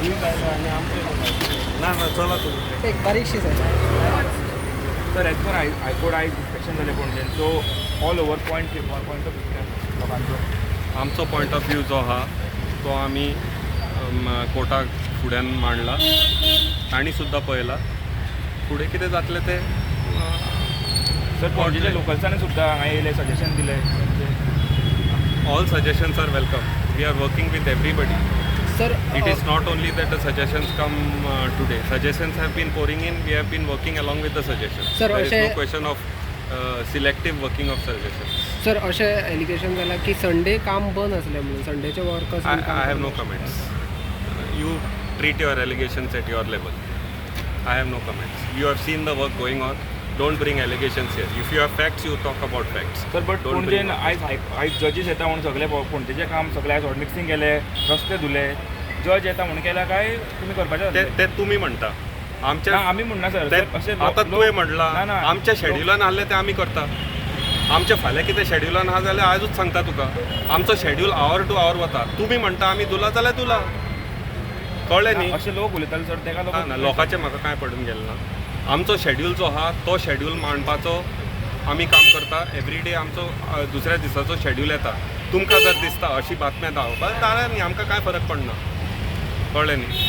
ना ना, चला तुम्ही. एक बारीकशी sir. Sir, as per high court आयज इन्स्पेक्शन जालें पणजेन, so all over point of लोकांचो. आमचो पॉयंट ऑफ व्यू जो आहा तो आमी कोर्टाक फुड्यान मांडला, तांणी सुद्दां पळयला. फुडें कितें जातलें तें सर, पणजेच्या लोकल्सांनी सुद्दां हांगा येयले, सजेशन दिले. All suggestions are welcome. We are working with everybody. Sir. It is not only that the suggestions come today. Suggestions have been pouring in. We have been working along with the suggestions. Sir, there is no अशें- question of selective working of suggestions. Sir, अशें allegation जालां की Sunday काम बंद आसलें म्हणून, संडेचे workers. I have no comments. You treat your allegations at your level. I have no comments. You have seen the work going on. Don't bring allegations here. If you have facts, you talk about facts. Sir, but Don't पणजेन bring. आयज आयज जजीस येता म्हणून सगळे पणजेचें काम सगळें आयज hot mixing केलें, रस्ते धुले. जज येता म्हणून केल्या काय तुमी करपाचें ते आसलें? ते तुमी म्हणटा. आमच्या ना, आमी म्हणना सर. ते अशें आतां तुवें म्हणलां. ना, ना. आमच्या शेड्युलान आहलें तें आमी करता. आमच्या फाल्यां कितें शेड्युलान आहा जाल्यार आयजूच सांगता तुका. आमचो शेड्यूल our to our वता. तुमी म्हणटा आमी धुला जाल्यार धुला, कळ्ळें न्ही? अशें लोक उलयताले सर, तेका ना ना, लोक लोकांचें म्हाका कांय पडून गेलें ना. आमचो शेड्यूल जो आहा तो शेड्यूल मांडपाचो आमी काम करता. एवरी डे आमचो दुसऱ्या दिसाचो शेड्यूल येता. तुमकां जर दिसता अशी बातम्या धांवपाक, जाल्यार न्ही, आमकां कांय फरक पडना, कळ्ळें न्ही?